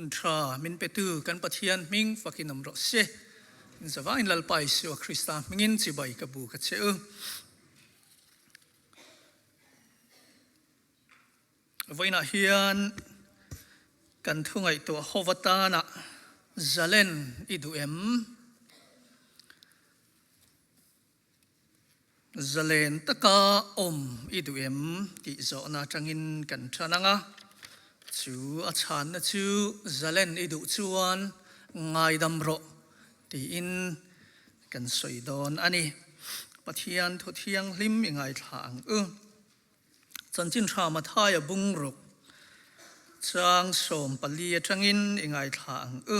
Hun tha min petu kan Pathian hming fakin awm rawh se. In zavangin Lalpa Isua Krista hmingin chibai ka bu ka che u. Vawiinah hian kan thu ngaihtuah ho atana zalen i duh em? Zalen taka awm i duh em tih zawhna atangin kan tan ang a, chu a chhanna chu zalen i duh chuan ngaidam rawh tiin kan sawi dawn a ni. Pathian thu thianghlim i ngaithla ang u. Chanchin tha Mathaia bungruk chang 14 atangin i ngaithla ang u.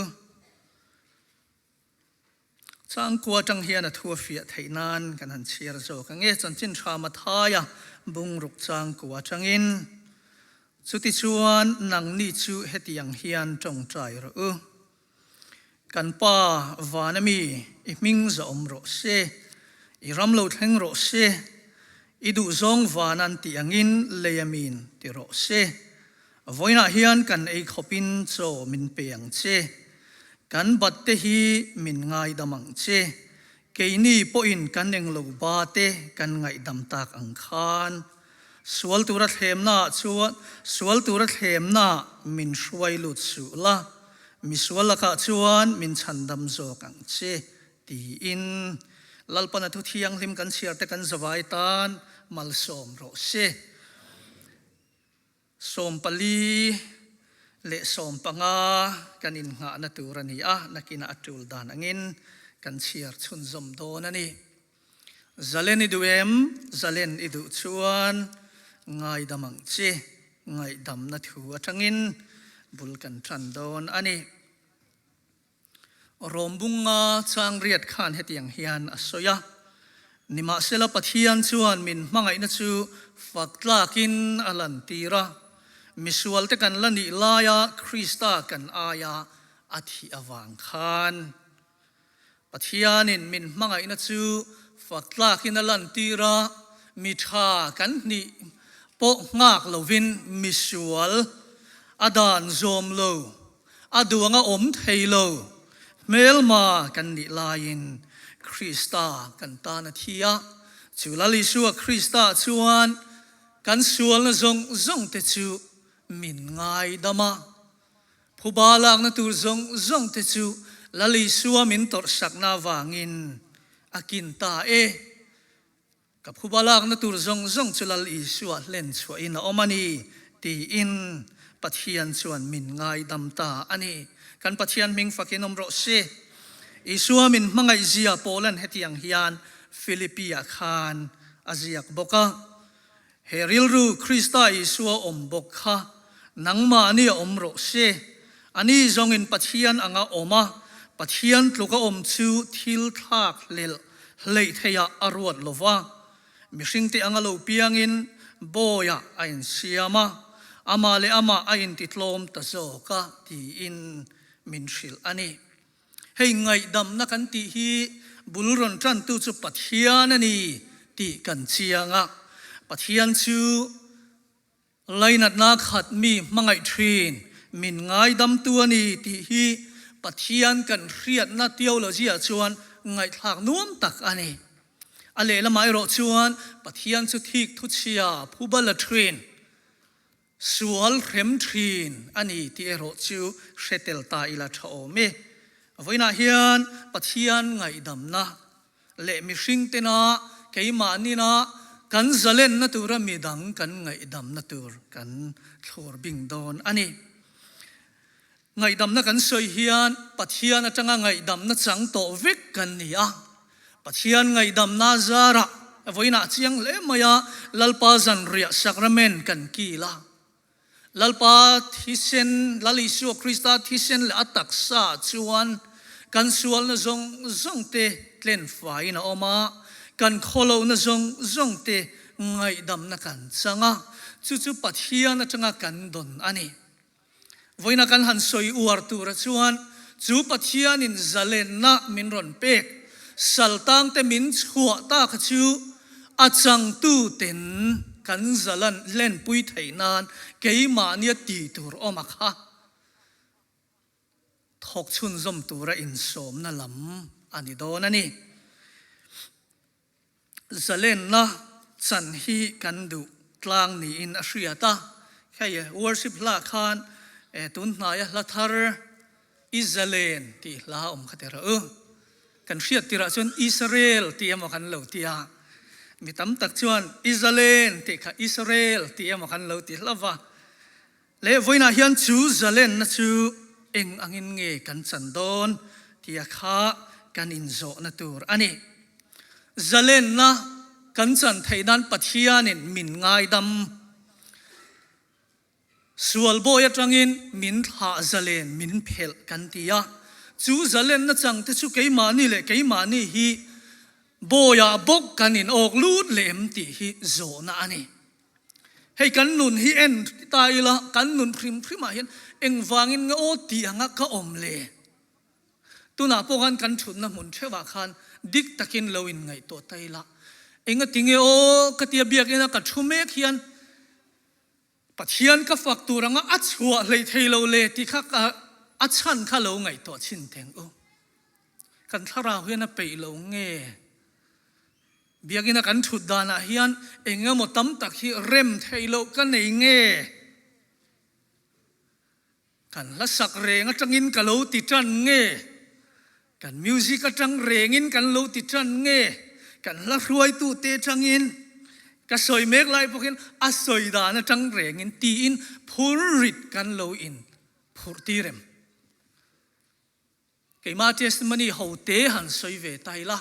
Changkua atang hian a thu a fiah theih nan kan han chhiar zawk ang e. Chanchin tha Mathaia bungruk changkua atangin, Chutichuan nangni chu hetiang hian tawngtai rawh u. Kan Pa vana mi, i hming zahawm rawh se, i ram lo thleng rawh se, i duhzawng van an tih angin lei a min ti rawh se. Vawiinah hian kan ei khawpin chaw min pe ang che. Kan bat te hi min ngaidam ang che. Keini pawhin kan englo ba te kan ngaihdam tak ang khan. Sual tura thlemnaah chuan sual tura thlemnaah min hruai lut suh la, misual lakah chuan min chhandam zawk ang che, tiin Lalpana thu thianghlim kan chhiar te kan zavai tan malsawm rawh se. 45 leh 15 kan innghahna tur a ni a, nakinah a tul dan angin kan chhiar chhunzawm dawn a ni. Zalen i duh em? Zalen i duh chuan ngaidam ang chi, ngaihdamna thu atangin bul kan tan dawn a ni. Rawmbunga chang riat khan hetiang hian a sawi a, Nimahsela Pathian chuan min hmangaihna chu fak tlakin a lantir a, misualte kan la nih laia Krista kan aia a thih avang khan. Pathianin min hmangaihna chu fak tlakin a lantir a, mi tha kan hnih pawh nghak lovin misual a dan zawm lo. A duang a awm thei lo. Hmelma kan nih laiin Krista kan tan a thi a. Chu Lal Isua Krista chuan kan sualna zawng zawng te chu min ngaidam a. Phuba lakna tur zawng zawng te chu Lal Isua min tawrhsakna avangin a kin ta e. Ka phuba lakna tur zawng zawng chu Lal Isua hlen chhuahin a awm a ni, tiin Pathian chuan min ngaidam ta a ni. Kan Pathian hming fakin awm rawh se. Isua min hmangaihzia Paulan hetiang hian Philippi-ah khan a ziak bawk a, He rilru Krista Isua awm bawk kha nangmahni a awm rawh se. Ani zawngin Pathian anga awm a, Pathian tluka awm chu thil thlak hlelh hleih theihah a ruat lo va. Mihringte anga lo piangin bawiah a insiam a, amah leh amah a intitlawm ta zawk a tiin min hrilh a ni. Hei ngaihdamna kan tih hi bul rawn tantu chu Pathian a ni tih kan chiang a. Pathian chu lainatna khat mi hmangaih thin, min ngaidamtu a ni tih hi Pathian kan hriatna theology-ah chuan ngaihthlak nuam tak a ni. A lehlamah erawh chuan Pathian chu thik thuchhia phubal a thin. Sual hrem thin a ni tih erawh chu hre tel ta ila tha awm e. Vawiinah hian Pathian ngaihdamna leh mihring tena keimah nina kan zalenna tura midang kan ngaihdamna tur kan thlawr bing dawn a ni. Ngaihdamna kan sawi hian Pathian atanga ngaihdamna chang tawh vek kan ni a. Pathian ngaihdamna zarah vawiinah chiang hle mai a, Lalpa zanriah sacrament kan kil a. Lalpa thisen, Lal Isua Krista thisen leh a taksa chuan kan sualna zawng zawng te tlen faiin a awm a, kan khawlohna zawng zawng te ngaihdamna kan chang a, chu chu Pathian atanga kan dawn a ni. Vawiina kan han sawi uar tura chuan chu Pathianin zalenna min rawn pek, saltangte min chhuah ta kha chu a changtu ten kan zalan lenpui theih nan keimahnia ti tur awm a kha. Thawk chhunzawm tura insawmna lam a ni dawn a ni. Zalenna chan hi kan duh tlang niin a hriat a. Hei worship hla khan tun hnaia hla thar I zalen tih hla awm kha ti rawh u. Kan hriat tirah chuan Israel tih emaw kan lo ti a, mi tam tak chuan I zalen tih kha Israel tih emaw kan lo ti hlauh va. Leh vawiinah hian chu zalenna chu eng angin nge kan chan dawn tia kha kan inzawhna tur a ni. Zalenna kan chan theih nan Pathianin min ngaidam. Sual bawi atangin min thlah zalen min phelh kan ti a, chu zalenna changte chu keimahni leh keimahni hi bawiah bawk kan in awk lut leh em tih hi zawhna a ni. Hei kan nun hi en ta ila, kan nun hrim hrimah hian engvangin nge aw tih anga ka awm le? Tunah pawh khan kan thutna hmun theuhah khan dik takin lo inngaihtuah ta ila, engatinge aw ka tia biakina ka thu mek hian Pathian ka fak tur anga a chhuah hlei thei lo le tih kha ka a chhan kha lo ngaihtuah chhin teng u. Kan thlarau hian a peih lo nge? Biakina kan thut danah hian eng emaw tam tak hi rem theih loh ka nei nge? Kan hla sak reng atangin ka lo ti tan nge? Kan music atang rengin kan lo ti tan nge? Kan hla hruaitute atangin ka sawi mek lai pawhin a sawi dan atang rengin tiin phur rit kan lo in phurh tir em? Keimah testimony ho te han sawi ve ta ila,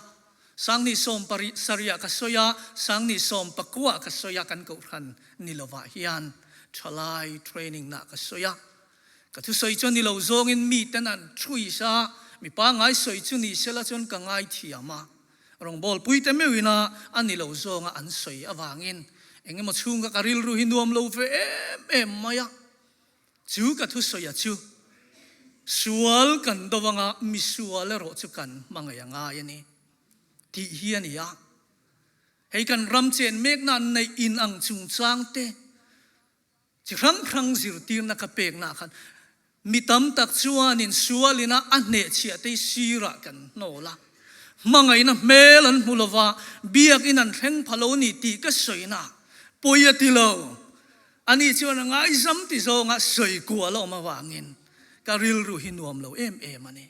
Sangni sawm sarih ah ka sawi a, Sangni sawm pakua ka sawi a kan kohhran ni lovah hian thalai training nah ka sawi a. Ka thusawi chuan ni lo zawngin miten an thuis a, mi pangngai sawi chu ni sela chuan ka ngaithiam a. Rawngbawlpui te meuhin a a ni lo zawnga an sawi avangin engemaw chhunga ka rilru hi nuam lo ve em em mai a. Chu ka thusawi a chu, Sual kan do anga misual erawh chu kan hmangaih a ngai a ni, tih hi a ni a. Hei kan ram chen mekna an neih in ang chungchang te, chi hrang hrang zirtirna ka pekna ah khan mi tam tak chuanin sual ina a hnehchhiah te hi sirah kan hnawl a, hmangaihna hmel an hmu lova biakin an thleng pha lo ni tih ka sawina pawi a ti lo. Ani chuan a ngaizam ti zawnga sawi kual a awm avangin ka rilru hi nuam lo em em a ni.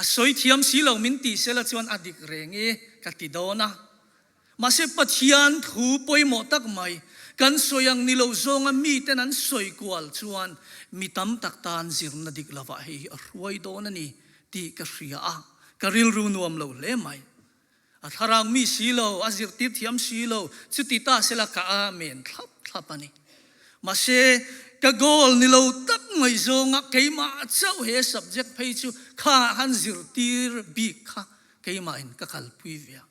A sawi thiam si lo min tih sela chuan a dik reng i ka ti dawn a. Mahse Pathian thu pawimawh tak mai kan sawi ang ni lo zawnga miten an sawi kual chuan mi tam tak tan zirna dik lovah hei hi a hruai dawn a ni tih ka hria a, ka rilru nuam lo hle mai. A thlarau mi si lo, a zirtir thiam si lo, chuti ta sela ka amen thlap thlap a ni. Mahse, ka goal ni lo tak mai zawnga keimah chauh he subject phei chu kha han zirtir bik kha keimahin ka kalpui ve a.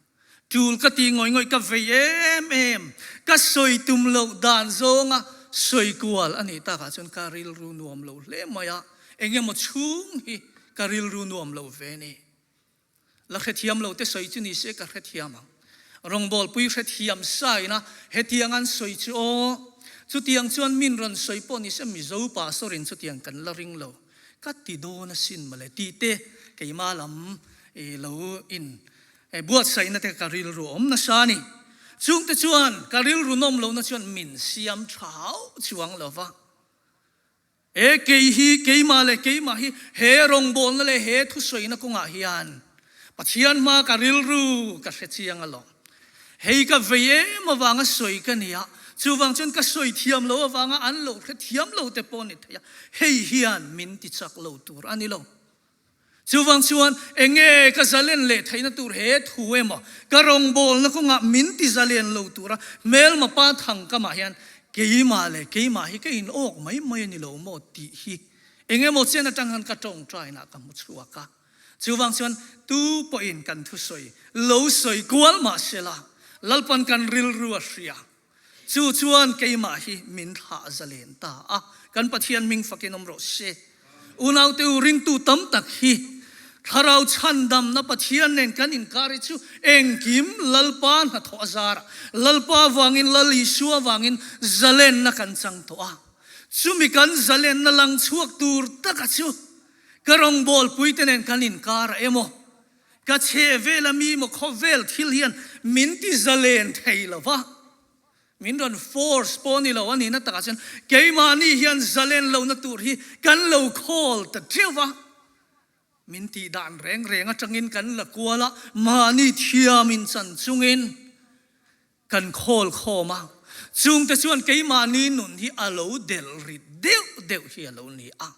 Tul ka ti ngawih ngawih ka vei em em, ka sawi tum loh dan zawnga sawi kual a nih takah chuan ka rilru nuam lo hle mai a, engemaw chhung hi ka rilru nuam lo ve ni. La hrethiam lo te sawi chu ni se ka hrethiam ang. Rawngbawlpui hrethiam sa ina hetiang an sawi chu aw. Chutiang chuan min rawn sawi pawh ni se Mizo pastor in chutiang kan la ring lo. Ka ti dawn asin mawle tih te keimah lam lo in buatsaihna te ka rilru awm nasa a ni. Chungte chuan ka rilru nawm lohna chuan min siam tha hauh chuang lo va. E kei hi, keimah leh keimah hi he rawngbawlna leh he thusawina kawngah hian Pathian hma ka rilru ka hre chiang alawm. Hei ka vei em avanga sawi ka ni a, chuvang chuan ka sawi thiam lo avanga an lo hre thiam lo te pawh ni thei a, hei hian min ti chak lo tur a ni lo. Chuvang chuan enge ka zalen leh theihna tur he thu emaw ka rawngbawlna kawngah min ti zalen lo tura hmelma pa thangkamah hian keimah leh keimah hi ka in awk mai mai a ni lo maw tih hi engemaw chen atang khan ka tawngtainah ka hmu chhuak a. Chuvang chuan tu pawhin kan thusawi lo sawi kual mah sela Lalpan kan rilru a hria. Chu chuan keimah hi min thlah zalen ta a, kan Pathian hming fakin awm rawh se. Unaute u, ringtu tam tak hi Thlarau chhandamna Pathian nen kan inkar hi chu engkim Lalpa hnathawh a zar a, Lalpa vangin, Lal Isua vangin zalenna kan chang tawh a. Chumi kan zalenna lang chhuak tur taka chu. Ka rawngbawlpuite nen kan inkar a emaw, ka chhehvel a mi maw khawvel thil hian min ti zalen thei lo va, min rawn force pawh ni lo a nihna takah chuan keimahni hian zalen lohna tur hi kan lo khawl ta teuh va. Min tih dan reng reng atangin kan la kual a, mahni thiamin chan chungin kan khawl khawm a, chungte chuan keimahni nun hi a lo delh rit deuh deuh hi a lo ni a.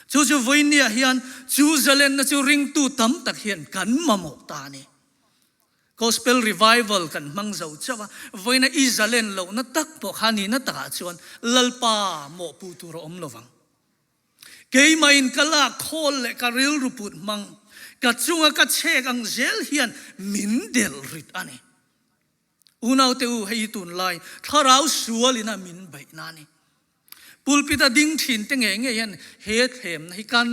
Chu chu vawinia hian chu zalenna chu ringtu tam tak hian kan mamawh ta a ni. Gospel Revival kan hmang zo chauh a, vawiina i zalen lohna tak pawh kha nihna takah chuan Lalpa mawhpuh tur a awm lovang. Keimahin ka lak khawl leh ka rilru put hmang, ka chunga ka chhek ang zel hian min delh rit a ni. Unaute u, hei hi tunlai thlarau sualin a min beihna a ni. Pulpit a ding thin te ngei ngei hian he thlemna hi kan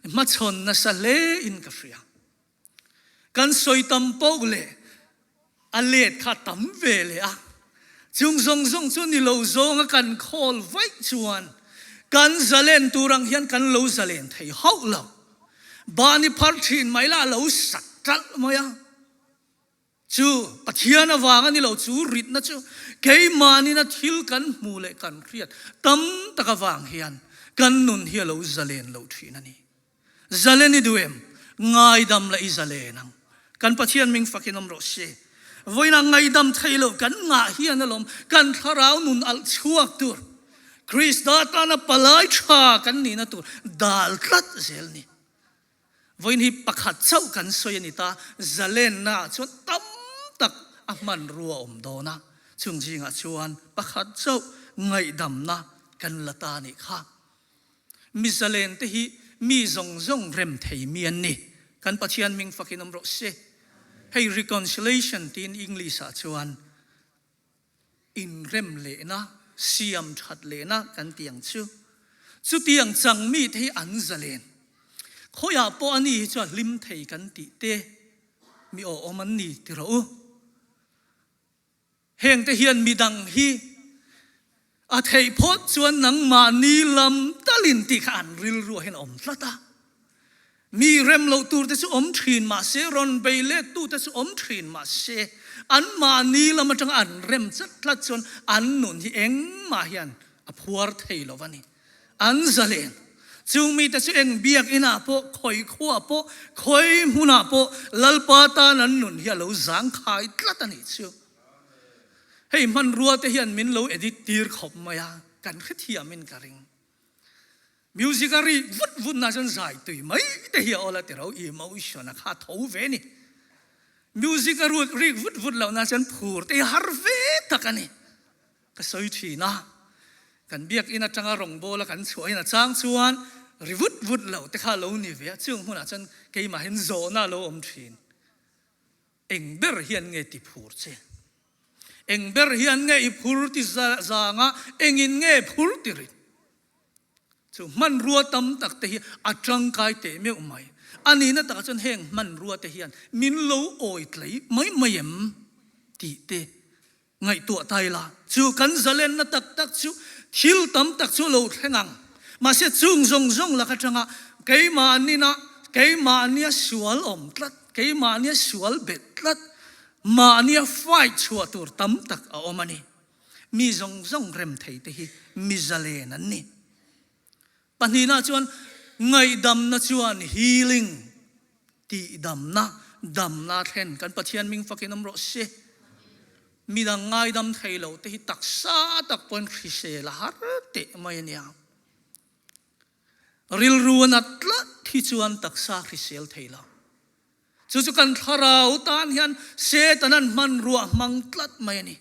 hmachhawn nasa hle in ka hria. Kan sawi tam poh leh a let kha tam ve leh a, chung zawng zawng chu ni lo zawnga kan khawl vaih chuan kan zalen tur ang hian kan lo zalen thei hauh lo. Bani phar thin mai lah a lo sak ṭalh mai a. Chu Pathian avang a ni lo, chu ritna chu keimahnin a thil kan hmuh leh kan hriat tam tak avang hian kan nun hi a lo zalen lo thin a ni. Zalen i duh em? Ngaidam la i zalen ang. Kan Pathian ming fakin awm rawh se. Vawiinah ngaidam thei loh kan ngah hian alawm kan thlarau nun alh chhuak tur, Krista tana palai tha kan nihna tur dal tlat zel ni. Vawiin hi pakhat chauh kan sawi a ni ta, zalenna ah chuan tam tak a hmanrua a awm dawn a, chung zingah chuan pakhat chauh ngaihdamna kan la ta a nih kha. Mi zalen te hi mi zawng zawng rem thei mi an ni. Kan Pathian ming fakin awm rawh se. Hei reconciliation tiin English ah chuan inrem lehna, siam that lehna kan ti ang chu. Chutiang chang mi te hi an zalen. Khawiah pawh ani hi chu a hlim thei kan tih te mi awhawm an ni ti rawh u. Hengte hian midang hi a theih phawt chuan nangmahni lam talin tih kha an rilruah hian a awm tlat a. Mi rem loh turte chu awm thin mah se, rawn bei lettute chu awm thin mah se, anmahni lam atanga an rem chat tlat chuan an nun hi engmah hian a phuar thei lo a ni. An zalen. Chung mite chu eng biakinah pawh, khawi khuah pawh, khawi hmunah pawh Lalpa tan an nun hi a lo zangkhai tlat a nih chu. Hei hmanrua te hian min lo edit tir khawp mai a, kan hrethiamin ka ring. Music a ri vut vut na chuan zai tui mai te hi a awl a ti ro, emotion a kha tho ve ni. Music a rik vut vut loh na chuan phur te hi har ve tak a ni. Ka sawi thin a, kan biakinn atanga rawngbawla kan chhuah hian a chang chuan ri vut vut lo te kha a lo ni ve a, chung hmunah chuan keimahin zawhna a lo awm thin. Eng ber hian nge ti phur che? Eng ber hian nge i phur ti zanga engin nge phur ti rit? Chu hmanrua tam tak te hi a tangkai teh meuh mai. A nihna takah chuan heng hmanrua te hian min lo awi tlei mai mai em tih te Ngaihtuah ta ila, chu kan zalenna tak tak chu thil tam tak chu a lo thleng ang. Mahse chung zawng zawng lak atanga keimahni-na, keimahnia sual awm tlat, keimahnia sual bet tlat, mahnia fight chhuah tur tam tak a awm a ni. Mi zawng zawng rem thei te hi mi zalen an ni. Pahnihna chuan ngaihdamna chuan healing, tihdamna, damna thlen kan Pathian ming fakin awm rawh se. Midang ngaidam thei lo te hi taksa tak pawhin hrisel a har teh mai a nia. Rilru a nat tlat hi chuan taksa hrisel thei lo. Chu chu kan thlarau tan hian Setanan hmanrua hmang tlat mai a ni.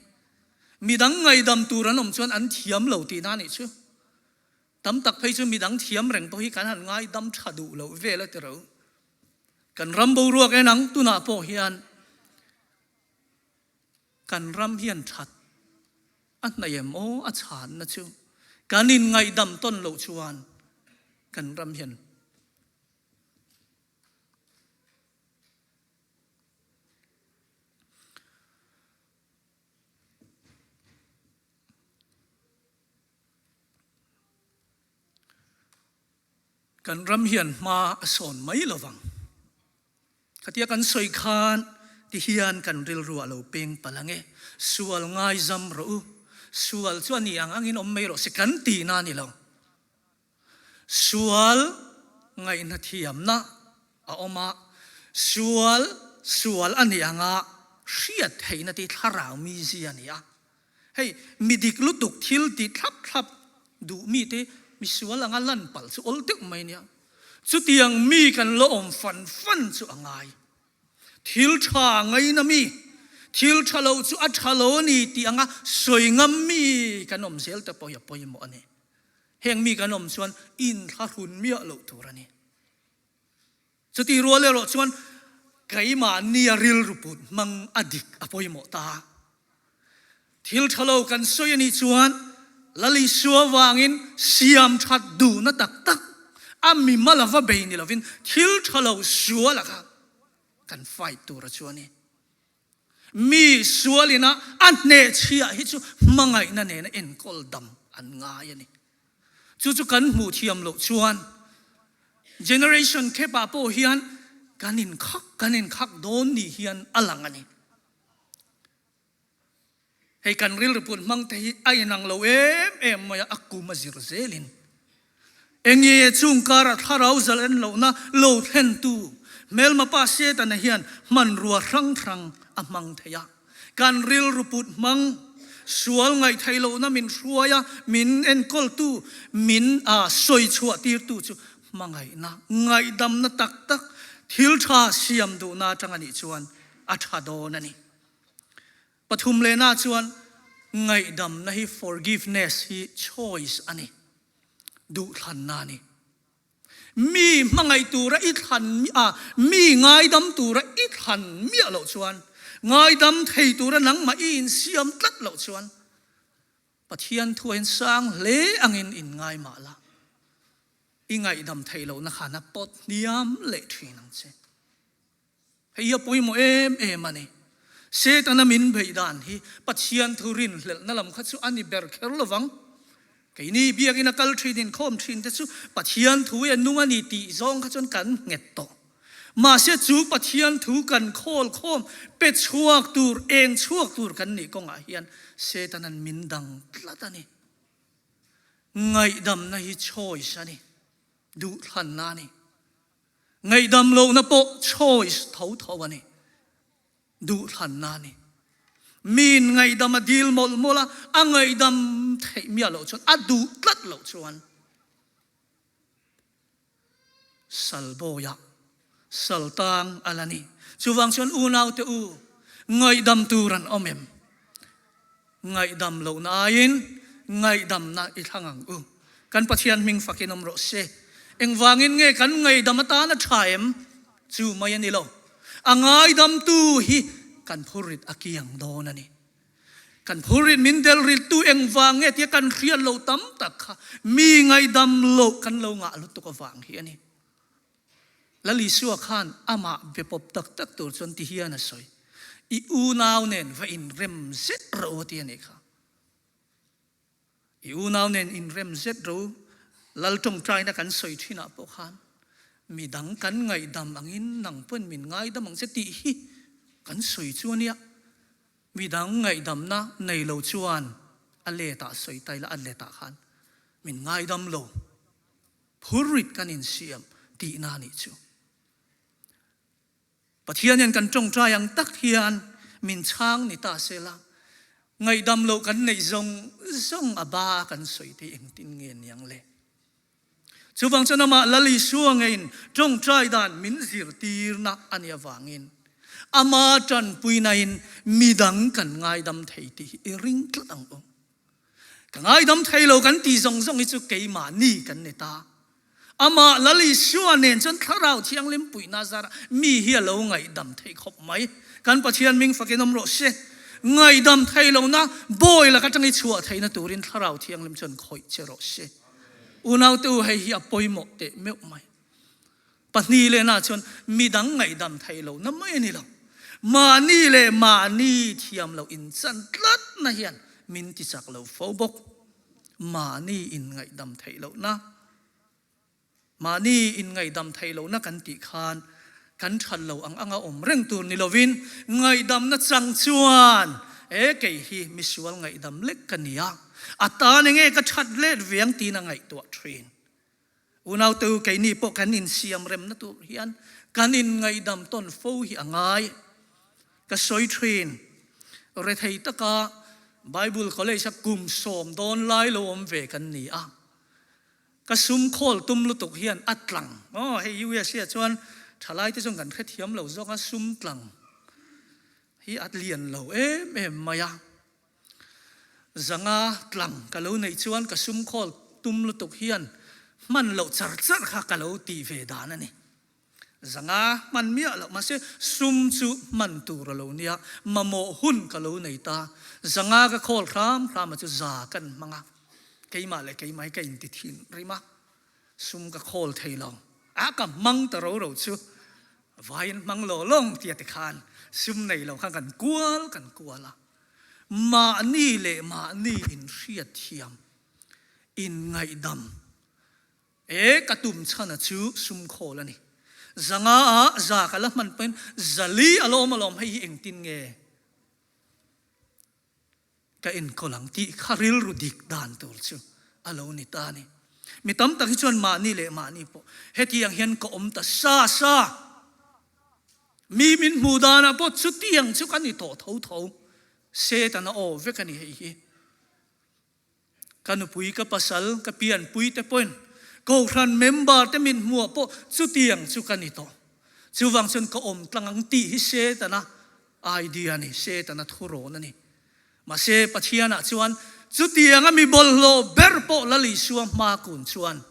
Midang ngaidam tur an awm chuan an thiam lo tihna a nih chu. Tam tak phei chu midang thiam reng pawh hi kan han ngaidam tha duh loh vel a ti ro. Kan ram boruak en ang tunah pawh hian kan ram hian that a hnaih em aw a chhanna chu kan inngaihdam tawn loh chuan kan ram hian Kan ram hian hma a sawn mai lo vang. Khatia kan sawi khan ti hian kan rilru a lo peng palh ang e. Sual ngaizam rawh u. Sual chu a ni ang angin awm mai rawh se kan tihna a ni lo. Sual ngaihna thiamna a awm a, sual sual a ni anga hriat theihna tih thlarau mizia a ni a. Hei, mi dik lutuk thil ti thlap thlap duh mite misual anga lan palh chu awl deuh mai nia. Chutiang mi kan la awm fan fan chu a ngai. Thil tha ngaina mi, thil tha lo chu a tha lo a ni tih anga sawi ngam mi kan awm zel te pawh hi a pawimawh a ni. Heng mi kan awm chuan inthlahrun miah loh tur a ni. Chutih rual erawh chuan keimahnia rilru put hmang a dik a pawimawh ta. Thil tha lo kan sawi a nih chuan Lal Isua vangin siam that duhna tak tak a mimal a va bei ni lovin thil tha lo sual a kha kan fight tur a chu a ni. Mi sualina a hnehchhiah hi chu hmangaihna nena enkawl dam an ngai a ni. Chu chu kan hmuh thiam loh chuan generation khepah pawh hian kan inkhak kan inkhak dawn ni hian a lang a ni. Hei kan rilru put hmang te hi a inang lo em em mai a, a kum a zir zelin. Enge chung kara thlarau zal en lohna lo thlentu hmelma pa Setana hian hmanrua hrang hrang a hmang thei a. Kan rilru put hmang, sual ngaihtheih lohna min hruai a, min enkawltu, min a sawi chhuah tirtu chu hmangaihna, ngaihdamna tak tak, thil tha siam duhna atang a nih chuan a tha dawn a ni. Pathum lehna chuan ngaihdamna hi forgiveness hi choice a ni, duhthlanna a ni. Mi hmangaih tura i thlan a, mi ngaidam tura i thlan miah loh chuan, ngaidam thei tura nangmah i insiam tlat loh chuan, Pathian thu a insang hle angin inngai mah la, i ngaihdam theih lohna khan a pawt hniam leh thin ang che. Hei hi a pawimawh em em a ni. Setana min beih dan hi Pathian thu rinhlelhna lam kha chu a ni ber kher lo vang. Keini biakina kal thin inkhawm thin te chu Pathian thu hi a nung a ni tih zawng kha chuan kan nghet tawh. Mahse chu Pathian thu kan khawl khawm pe chhuak tur, eng chhuak tur kan nih kawngah hian Setana'n min dang tlat a ni. Ngaihdamna hi choice a ni, duhthlanna a ni. Ngaihdam lohna pawh choice tho tho a ni. Duhthlanna a ni. Miin ngaihdam a dil mawlh mawlh a, a ngaihdam theih miah loh chuan, a duh tlat loh chuan salbawiah saltang a la ni. Chuvang chuan unaute u, ngaihdam tur an awm em? Ngaihdam lohna aiin ngaihdamna i thlang ang u. Kan Pathian hming fakin awm rawh se. Engvangin nge kan ngaihdam atana tha em? Chu mai a ni lo. A ngaidamtu hi kan phurrit a kiang dawn a ni. Kan phurrit min delrittu engvang nge tia kan hriat loh tam tak kha mi ngaihdam loh kan lo ngah lutuk avang hi a ni. Lal Isua khan amah be pawp tak tak tur chuan ti hian a sawi, I unau nen va inrem zet rawh u a ti a nih kha. I unau nen inrem zet rawh u. Lal tawngtaina kan sawi thinah pawh khan mi dang kan ngaihdam angin nang pawn min ngaidam ang che tih hi kan sawi chu a nia. Mi dang ngaihdamna nei lo chuan a letah sawi ta ila a letah khan min ngaidam lo. Phurrit kan insiam tihna a nih chu. Pathian hian kan tawngtai ang tak hian min chhang ni ta se la, ngaihdam loh kan neih zawng zawng a ba kan sawi te engtin nge niang le? Chuvang chuan amah Lal Isua ngeiin tawngtai dan min zirtirna a nih avangin ama tanpuinain midang kan ngaidam thei tih hi i ring tlat ang u. Ka ngaidam thei lo kan ti zawng zawng hi chu keimahni kan ni ta. Amah Lal Isua nen chuan Thlarau Thianghlim puihna zarah mi hi a lo ngaihdam thei khawp mai. Kan Pathian hming fakin awm rawh se. Ngaihdam thei lohna bawi lak atang i chhuah theihna turin Thlarau Thianghlim chuan khawih che rawh se. Unaute u hei hi a pawimawh teh meuh mai. Pahnih lehna chuan midang ngaihdam theih lohna mai a ni lo. Mahni leh mahni thiam loh inchan tlatna hian min ti chak lo fo bawk. Mahni in ngaihdam theih lohna. Mahni inngaihdam theih lohna kan tih khan kan that lo ang anga awm reng tur ni lovin ngaihdamna chang chuan e kei hi misual ngaihdam lek ka ni a, a tan enge ka that let ve ang tiin a ngaihtuah thin. Unau te u keini pawh kan insiam remna tur hian kan inngaihdam tawn fo hi a ngai. Ka sawi thin. Rethei taka Bible College a kum sawm dawn lai lo awm ve kan ni a. Ka sum khawl tum lutuk hian a tlang. Aw, hei USA chuan thalai te chuan kan hrethiam lo zawk a, sum tlang hi a lian lo em em mai a. Zanga tlang ka lo neih chuan ka sum khawl tum lutuk hian hman loh char char kha ka lo tih ve dan a ni. Zanga hman miah loh mahse sum chu hman tur a lo nia, mamawh hun ka lo nei ta. Zanga ka khawl hram hram a chu za kan hmang a, keimah leh keimah hi ka inti thin rim a, sum ka khawl thei lo. A ka hmang ta ro ro chu vaiin hmang law lawng tia tikhan sum nei lo khan kan kual kan kual a, mahni leh mahni inhriatthiam, inngaihdam E, ka tum chhana chu sum khawl a ni. Zanga ah za ka la hman pawhin zali a lawm alawm hei hi engtin nge ka enkawl ang tih kha rilru dik dan tur chu a lo ni ta a ni. Mi tam tak hi chuan mahni leh mahni pawh hetiang hian ka awm ta sa sa. Mi min hmuh danah pawh chutiang chu ka ni tawh tho tho. Setana aw vek a ni hei hi. Ka nupui, ka pasal, ka pianpui te pawhin Kohhran member te min hmuah pawh chutiang chu ka ni tawh. Chuvang chuan ka awm tlang ang tih hi Setana idea a ni, Setana thurawn a ni. Mahse Pathianah chuan chutianga mi bawlhhlawh ber pawh Lal Isua hma kun chuan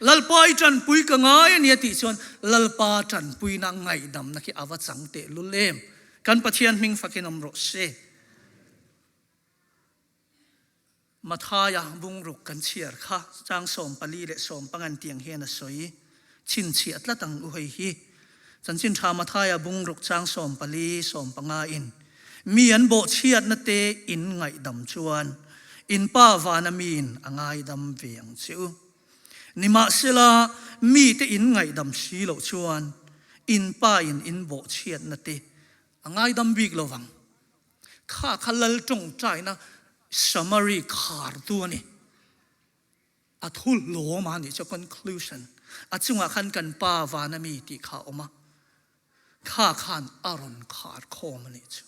Lalpa i tanpui ka ngai a ni a tih chuan Lalpa tanpuina ngaihdamna khi a va chang tehlul em. Kan Pathian hming fakin awm rawh se. Mathaia bungruk kan chhiar kha chang 14 leh 15 tiang hian a sawi chhinchhiah tlat ang u hei hi. Chanchin tha Mathaia bungruk chang 14, 15 in mi an bawhchhiatna te in ngaihdam chuan in Pa vana miin a ngaidam ve ang che u. Nimahsela mite in ngaihdam si loh chuan in Pa in in bawhchhiatna te a ngaidam bik lo vang. Kha kha lal tawngtaina summary khartu a ni. A thu hlawm a nih chu conclusion. A chungah khan kan pa vana mi tih kha a awm a. Kha khan a rawn khar khawm a nih chu.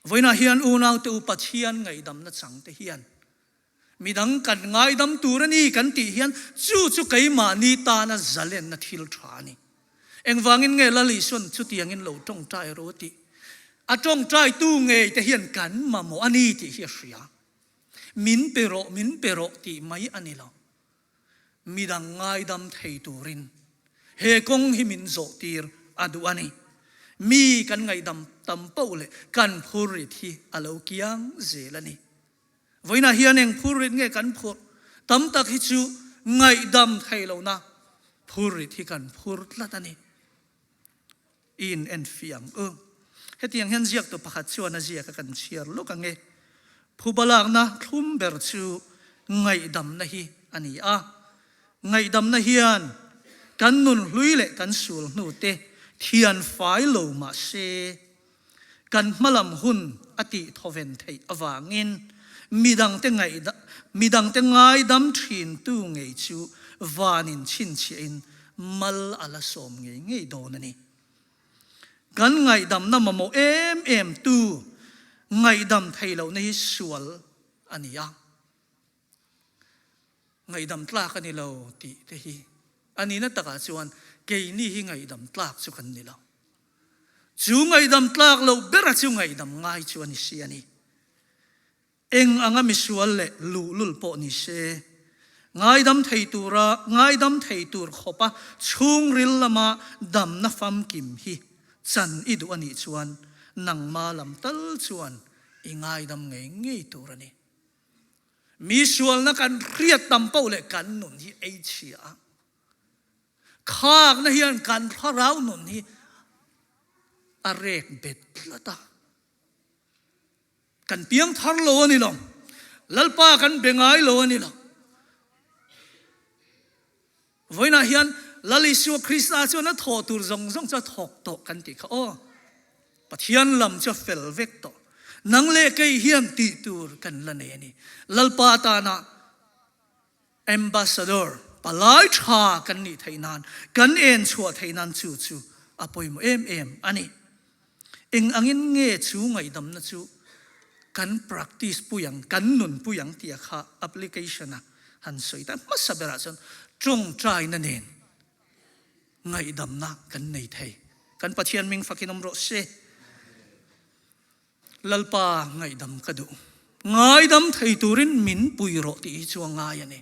Vawiinah hian unaute u Pathian ngaihdamna changte hian midang kan ngaidam tur a ni kan tih hian chu chu keimahni tana zalenna thil tha a ni. Engvangin nge Lal Isuan chutiangin lo tawngtai ro a tih? A tawngtaitu ngei te hian kan mamawh a ni tih hi a hria. Min pe rawh, min pe rawh tih mai a ni lo. Midang ngaidam thei turin he kawng hi min zawhtir a duh a ni. Mi kan ngaihdam tam poh leh kan phurrit hi a lo kiang zel a ni. Vawiinah hian eng phurrit nge kan phurh? Tam tak hi chu ngaihdam thei lohna phurrit hi kan phur tlat a ni. I in en fiang u. Hetiang hian ziaktu pakhat chuan a ziak a kan chhiar luk ang e. Phuba lakna thlum ber chu ngaihdamna hi a ni a. Ngaihdamna hian kan nun hlui leh kan sul hnute thian fai lo mah se, Kan hmalam hun a tih thawven theih avangin midangte midangte ngaidam thintu ngei chu vanin chhinchhiahin mal a la sawm ngei ngei dawn a ni. Kan ngaihdamna mamawh em em tu ngaihdam thei lohna hi sual a ni a. Ngaihdam tlak a ni lo tih te hi a nihna takah chuan keini hi ngaihdam tlak chu kan ni lo. Chu ngaihdam tlak loh bera chu ngaihdam ngai chu a ni si a ni. Eng anga misual leh luhlul pawh ni se, ngaidam thei tura ngaidam thei tur khawpa chhungril lama damna famkim hi chan i duh a nih chuan nangma lam tal chuan i ngaidam ngei ngei tur a ni. Mi sualna kan hriat tam poh leh kan nun hi ei chhia a. Khakna hian kan thlarau nun hi a rek bet tlat a. Kan piang thar lo a ni lo. Lalpa kan be ngai lo a ni lo. Vawiinah hian Lal Isua Krista chuan a thawh tur zawng zawng chu a thawk tawh kan tih kha aw. Pathian lam chu a fel vek tawh. Nang leh kei hian tih tur kan la nei a ni. Lalpa tana Ambassador, palai tha kan nih theih nan, kan en chhuah theih nan chu chu a pawimawh em em a ni. Eng angin nge chu ngaihdamna chu kan practice pui ang, kan nun pui ang tih a kha application a han sawi ta hmasa berah chuan tawngtaina nen ngaihdamna kan nei thei. Kan Pathian ming fakin awm rawh se. Lalpa ngaihdam ka duh. Ngaidam thei turin min pui rawh tih hi chu a ngai a ni.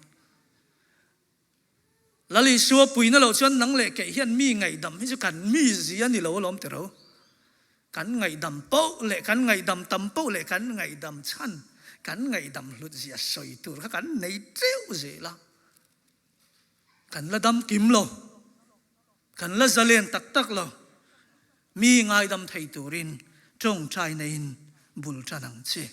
Lal Isua puina loh chuan nang leh keih hian mi ngaihdam hi chu kan mi zia ni lo alawm ti ro. Kan ngaihdam poh leh kan ngaihdam tam poh leh kan ngaihdam chhan, kan ngaihdam hlut zia sawi tur kha kan nei teuh zel a. Kan la dam kim lo. Kan la zalen tak tak lo. Mi ngaidam thei turin tawngtaina in bul tan ang che.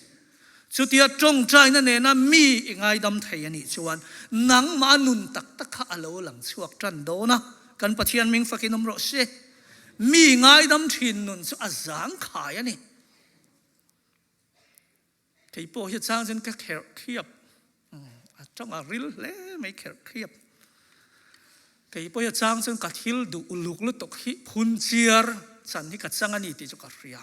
Chutia tawngtaina nena mi i ngaidam thei a nih chuan nangmah nun tak tak kha a lo lang chhuak tan dawn a, kan Pathian ming fakin awm rawh se. Mi ngaidam thin nun chu a zangkhai a ni. Kei pawh hi chang chuan ka kherh khiap a tawng a ril hle mai kherh khiap. Kei pawh hi chang chuan ka thil duh uluk lutuk hi phun chiar chan hi ka chang a ni tih chu ka hria.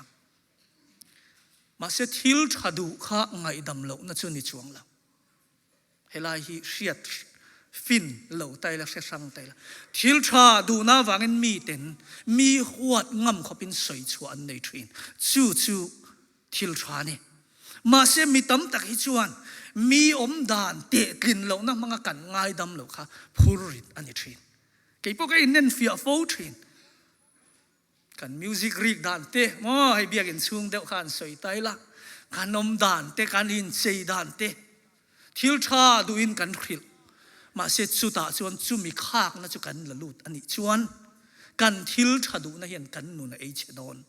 Mahse thil tha duh kha ngaihdam lohna chu ni chuang lo. Helai hi hriat fin lo ta ila, hre hrang ta ila. Thil tha duhna avangin miten mi huat ngam khawpin sawi chhuah an nei thin. Chu chu thil tha a ni. Mahse mi tam tak hi chuan mi awm dan tehtlin lohna hmanga kan ngaidam lo kha phur rit a ni thin. Kei pawh ka inenfiah fo thin. Kan music rik dan te maw hei biakinn chhung deuh kha an sawi ta ila, kan awm dan te, kan inchei dan te thil tha duhin kan hrilh. Mahse chutah chuan chumi khakna chu kan la lut a nih chuan kan thil tha duhna hian kan nun a ei chhe dawn.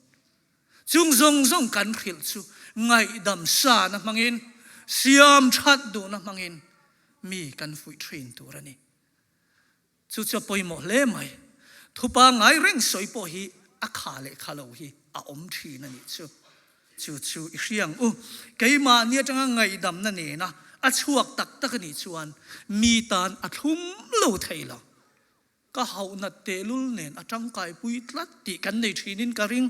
Chung zawng zawng kan hrilh chu ngaihdam sana hmangin, siam that duhna hmangin mi kan fuih thin tur a ni. Chu chu a pawimawh hle mai. Thu pangngai reng sawi pawh hi a kha leh kha lo hi a awm thin a nih chu. Chu chu i hria ang u. Keimahni atanga ngaihdamna nena a chhuak tak tak a nih chuan mi tan a thlum lo thei lo. Ka hauhnat tehlul nen a tangkaipui tlat tih kan nei thinin ka ring.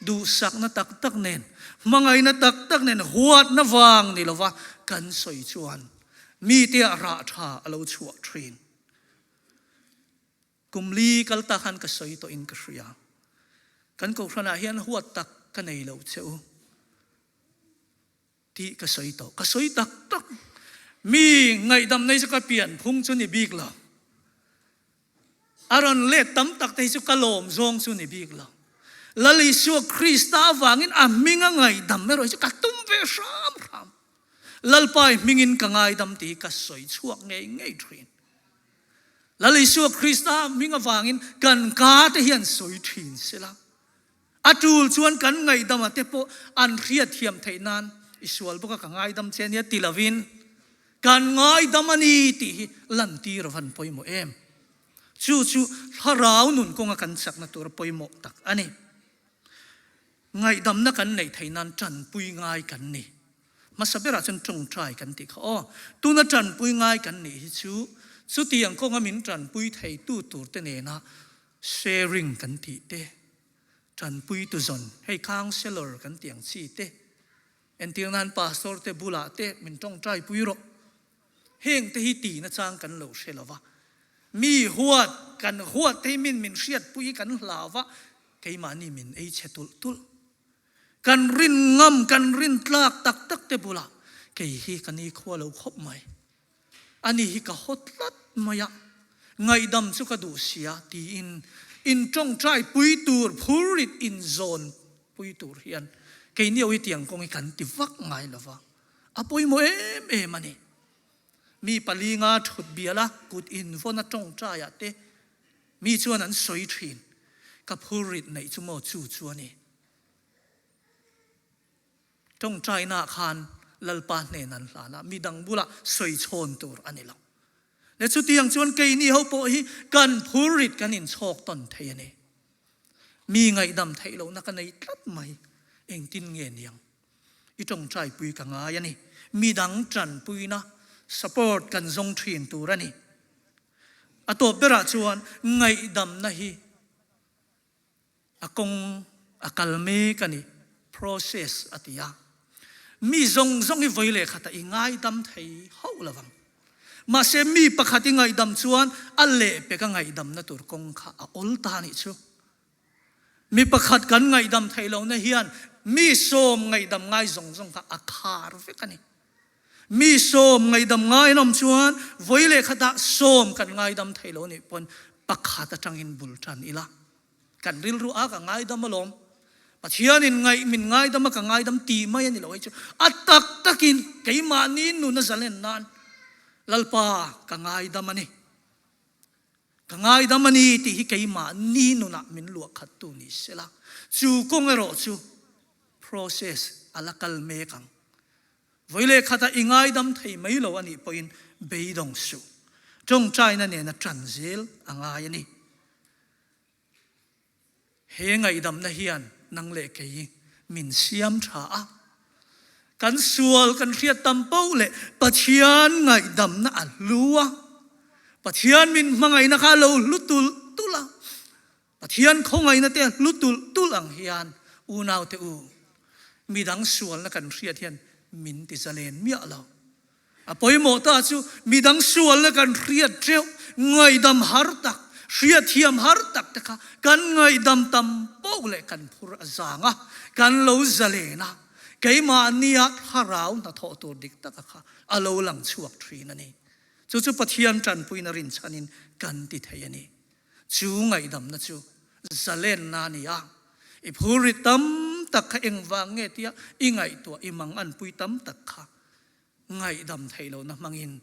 Duhsakna tak tak nen, hmangaihna tak tak nen huatna vang ni lova kan sawi chuan mite ah rah tha a lo chhuah thin. Kum li kal ta khan ka sawi tawh in ka hria. Kan kohhran ah hian huat tak ka nei lo che u tih ka sawi tawh. Ka sawi tak tak. Mi ngaihdam nei chu ka pian phung chu ni bik lo. A rawn let tam tak te hi chu ka lawm zawng chu ni bik lo. Lal Isua Krista avangin a hming a ngaihdam erawh hi chu ka tum ve hram hram. Lalpa i hmingin ka ngaidam tih hi ka sawi chhuak ngei ngei thin. Lal Isua Krista hming avangin kan ka te hian sawi thin sela. A tul chuan kan ngaihdama te pawh an hriatthiam theih nan i sual bawk a ka ngaidam che ania ti lovin kan ngaidam a ni tih hi lantir a van pawimawh em. Chu chu thlarau nun kawnga kan chakna tur pawimawh tak a ni. Ngaihdamna kan neih theih nan tanpui ngai kan ni. Hmasa berah chuan tawngtai kan tih kha aw. Tuna tanpui ngai kan nih hi chu chutiang kawnga min tanpui theitu tur te nena Sharing kan tih te, tanpuitu zawn, hei counsellor kan tih ang chi te, entir nan pastor te bulah te min tawngtai pui rawh. Heng te hi tih nachang kan lo hre lo va, mi huat kan huat te hi min min hriat pui kan hlau va, keimahni min ei chhe tulh tulh. Kan rin ngam, kan rin tlak tak tak te bulah kei hi ka ni khua lo khawp mai. Ani hi ka haw tlat mai a, ngaihdam chu ka duh sia tiin in tawngtai pui tur phurrit in zawn pui tur hian keini ho hi tiang kawng hi kan ti vak ngai lo va, a pawimawh em em a ni. Mi palinga thut biala kut invawn a tawngtaiah te mi chuan an sawi thin, ka phurrit neih chu maw chu chu a ni. Tawngtainaah khan Lalpa hnen an hlan a, midang bulah sawi chhawn tur a ni lo. Le chutiang chuan keini ho pawh hi kan phurrit kan inchhawk tawn thei a ni. Mi ngaihdam theih lohna ka nei tlat mai. Engtin nge niang? I tawngtaipui ka ngai a ni. Midang tanpuina, support, kan zawng thin tur a ni. A tawp berah chuan ngaihdamna hi a kawng a kal mek a ni, process a ti a. Mi zawng zawng hi vawi leh khatah i ngaidam thei hauh lo vang. Mahse mi pakhat i ngaihdam chuan a lehpek a ngaihdamna tur kawng kha a awl ta a nih chu. Mi pakhat kan ngaihdam theih lohna hian mi sawm ngaihdam ngai zawng zawng kha a khar vek a ni. Mi sawm ngaihdam ngai an awm chuan vawi leh khatah sawm kan ngaidam thei lo nih pawn pakhat atangin bul tan ila. Kan rilru a ka ngaidam alawm. Pathianin ngaih min ngaidam a ka ngaidam ti mai a ni lo hei chu a tak takin keimahni nun a zalen nan Lalpa ka ngaidam a ni. Ka ngaidam a ni tih hi keimahni nunah min luahkhattu ni sela. Chu kawng erawh chu process a la kal mek ang. Vawi leh khatah i ngaidam thei mai lo a nih pawhin beidawng suh. Tawngtaina nena tan zel a ngai a ni. He ngaihdamna hian nang leh kei min siam tha a. Kan sual kan hriat tam poh leh Pathian ngaihdamna a hlu a. Pathian min hmangaihna kha a lo hlu tulh tulh a. Pathian khawngaihna te hlu tulh tulh ang hian unaute u, midang sualna kan hriat hian min ti zalen miah lo. A pawimawh ta chu midang sualna kan hriat teuh, ngaihdam har tak, hriatthiam har tak te kha kan ngaihdam tam poh leh kan phur a zang a, kan lo zalen a, keimahnia thlarau hnathawh tur dik taka kha a lo lang chhuak thin a ni. Chu chu Pathian tanpuina rinchhanin kan ti thei a ni. Chu ngaihdamna chu zalenna a ni a, i phurrit tam tak kha engvang nge tia i ngaihtuah i mang anpui tam tak kha ngaihdam theih lohna hmangin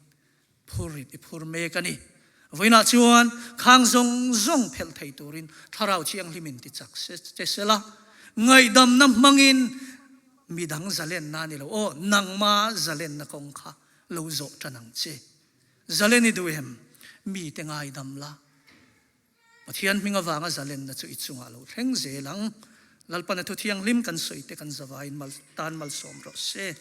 phurrit i phur mek a ni. Vawiinah chuan khang zawng zawng phelh thei turin Thlarau Thianghlimin ti chak che sela, ngaihdamna hmangin midang zalenna a ni lo, aw nangma zalenna kawng kha lo zawh tan ang che. Zalen i duh em? Mite ngaidam la. Pathian hming avanga zalenna chu i chungah lo thleng zel ang. Lalpana thu thianghlim kan sawi te kan zavaiin mal tan malsawm rawh se.